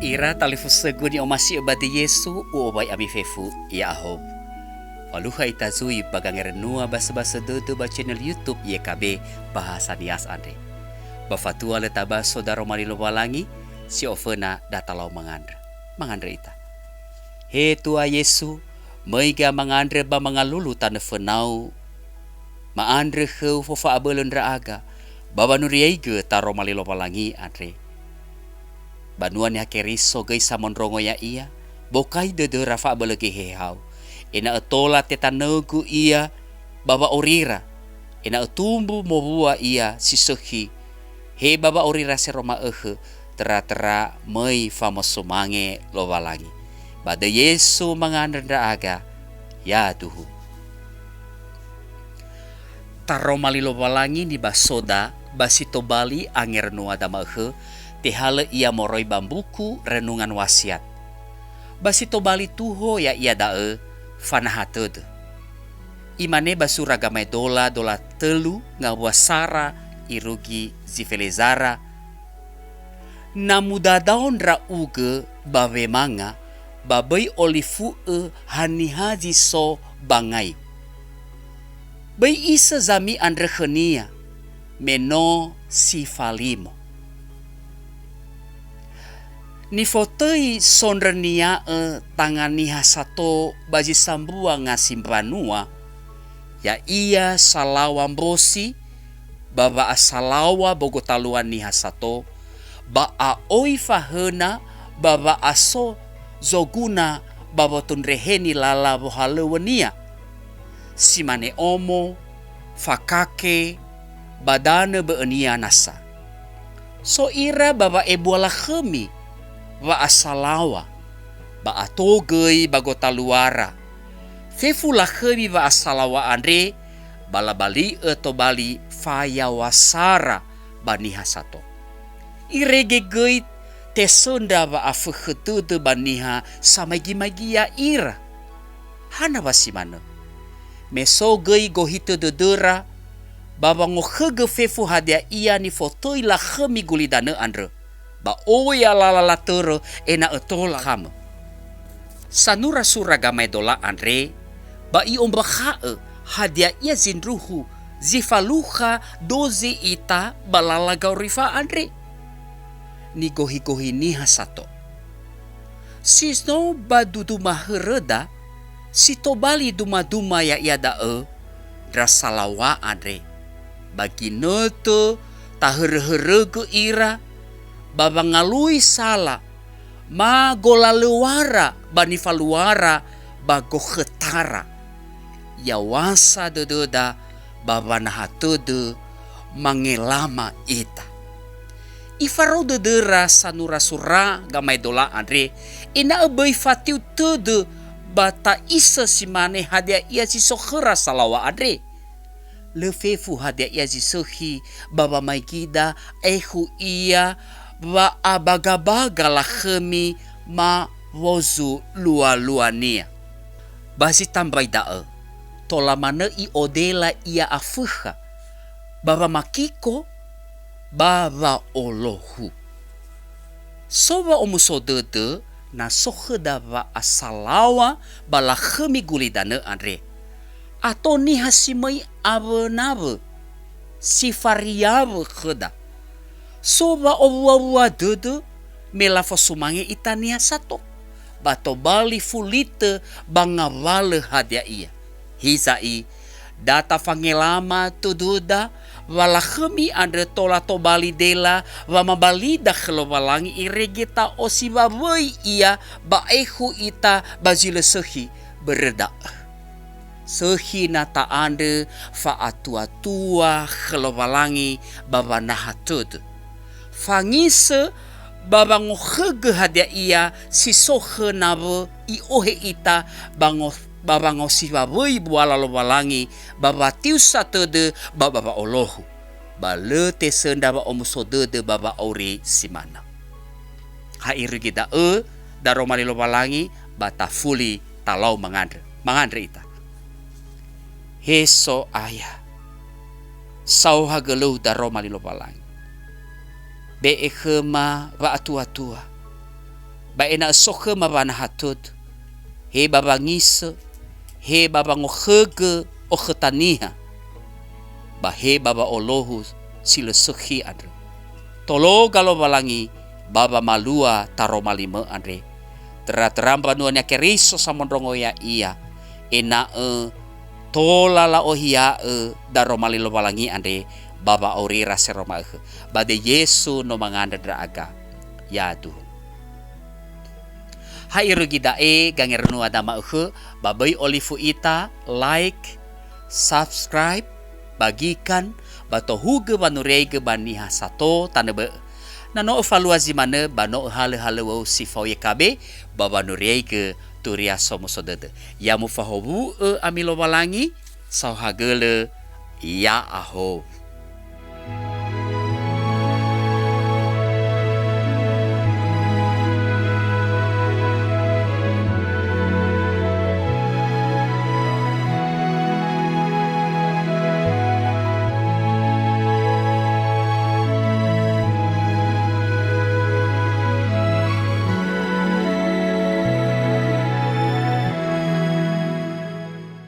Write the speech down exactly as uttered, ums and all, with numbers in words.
Ira talifusögu ni'omasi'ö ba döi Yesu, u'owai ami fefu, ya'ahowu. Falukha ita zui ba gangerönua basöbasö dödö ba channel YouTube Y K B Bahasa Nias andre. Ba fatua lö tabaso daroma li Lowalangi, si oföna datalau mangandrö. Mangandrö ita. He Tua Yesu, möiga mangandrö ba mangalulu tanö fönau, ma'andrö khöu fofa'abölö ndra'aga, ba wanuriaigö taroma li Lowalangi andre. Banua Niha Keriso göi samondrongo ya'ia, bokai dödöra fa'abölö geheha-U, ena'ö tola tetanögu ia ba wa'orira, ena'ö tumbu mowua ia si sökhi, he ba wa'orira sero ma'ökhö, töra-töra möi famosumange Lowalangi. Ba döi Yesu mangandrö ndra'aga, yaduhu. Taroma li Lowalangi nibasoda ba si tobali angerönuada ma'ökhö, tehalö ia moroi ba mbuku Renungan Wasiat. Ba si tobali tuho ya'ia da'ö, fanaha tödö. Imane ba sura Gamaedola dola tölu ngawua sara irugi zi felezara, Na mudadao ndra'ugö ba wemanga, ba böi olifu'ö haniha zi so ba ngai. Böi isö zami andrö khönia, me no si falimo. Nifotöi sondrönia'ö tanga niha sato ba zi sambua ngasi mbanua, ya'ia salaŵa mbosi, ba wa'asalaŵa ba gotalua niha sato, ba a'oi fahöna ba wa'aso zoguna ba wotundreheni lala wohalöŵönia, si mane omo, fakake, ba danö bö'önia nasa. So ira ba wa'ebua lakhömi wa'asalaŵa, ba ato göi ba gotaluara. Fefu lakhömi wa'asalaŵa andre, ba labali'ö tobali fayaŵa sara ba niha sato. Irege göi tesöndra wa'afökhö dödö ba niha samaigi-maigi ya'ira. Hana wa si manö? Me so göi gohitö dödöra, ba wangokhögö fefu hadia ia nifotöi lakhömi gulidanö andrö, ba oya lala latörö ena'ö tola khamö. Sanura-sura Gamaedola andre, ba i'ombakha'ö hadia ia zindruhu zi falukha dozi ita ba lala gaorifa andre. Nigohi-gohi niha sato. Si no ba duduma höröda, si tobali duma-duma ya'ia da'ö, ndra salaŵa andre. Ba ginötö tahörö-hörögö ira, ba wangalui sala, ma golalöŵara ba nifaluara ba gokhötara. Yaŵasa dödöda ba wanaha tödö mangelama ita. Ifarou dödöra sanura-sura Gamaedola andre, ena'ö böi fatiu tödö ba ta'isö si mane hadia ia si so khöra salaŵa andre. Lö fefu hadia ia zi sökhi ba wamaigida, aekhu ia wa'abagabaga lakhömi ma wozulua-luania. Ba zi tambai da'ö, tola manö i'odela ia afökha, ba wamakiko, ba wa'olohu. So wa'omuso dödö na so khöda wa'asalaŵa ba lakhömi gulidanö andre. Ato niha si möi awönawö, si fariawö khöda. So wa'owua-wua dödö me lafosumange ita niha sato, ba tobali fulitö ba ngawalö hadia ia. Hiza'i, da tafangelama tödöda, wa lakhömi andrö tola tobali dela wamabalida khö Lowalangi irege ta'osiwawöi ia ba aekhu ita ba zi lö sökhi, börö da'ö. Sökhi na ta'andrö fa'atua-tua khö Lowalangi ba wanaha tödö. Fangisö ba wangokhögö hadia ia si so khö nawö i'ohe ita ba ngo-, ba wangosiwawöi buala Lowalangi ba watiusa tödö ba, ba wa'olohu. Ba lö tesöndra wa'omuso dödö ba wa'auri si manö. Ha irege da'ö, daroma li Lowalangi, ba tafuli talau mangandrö. Mangandrö ita. He So'aya, saohagölö-U daroma li Lowalangi. Be'e khöma wa'atua-tua. Ba ena'ö so khöma wanaha tödö, he ba wangisö, he ba wangokhögö okhöta niha, ba he ba wa'olohu si lö sökhi andrö. Tologa Lowalangi ba wamalua taroma limö andre. Töra-töra mbanua-Nia Keriso samondrongo Ya'ia, ena'ö tola la'ohia'ö daroma li Lowalangi andre ba wa'aurira seroma ökhö. Ba döi Yesu no mangandrö ndra'aga. Yaduhu. Ha irugi da'e gangerönua dama'ökhö, ba böi olifu ita, like, subscribe, bagikan, ba tohugö wanuriaigö ba niha sato tanö bö'ö. Na no öfalua zi manö, ba no öhalö halöŵöu si fao Y K B, ba wanuriaigö Turia Somuso Dödö. Ya mufahowu'ö ami Lowalangi, saohagölö, ya'ahowu.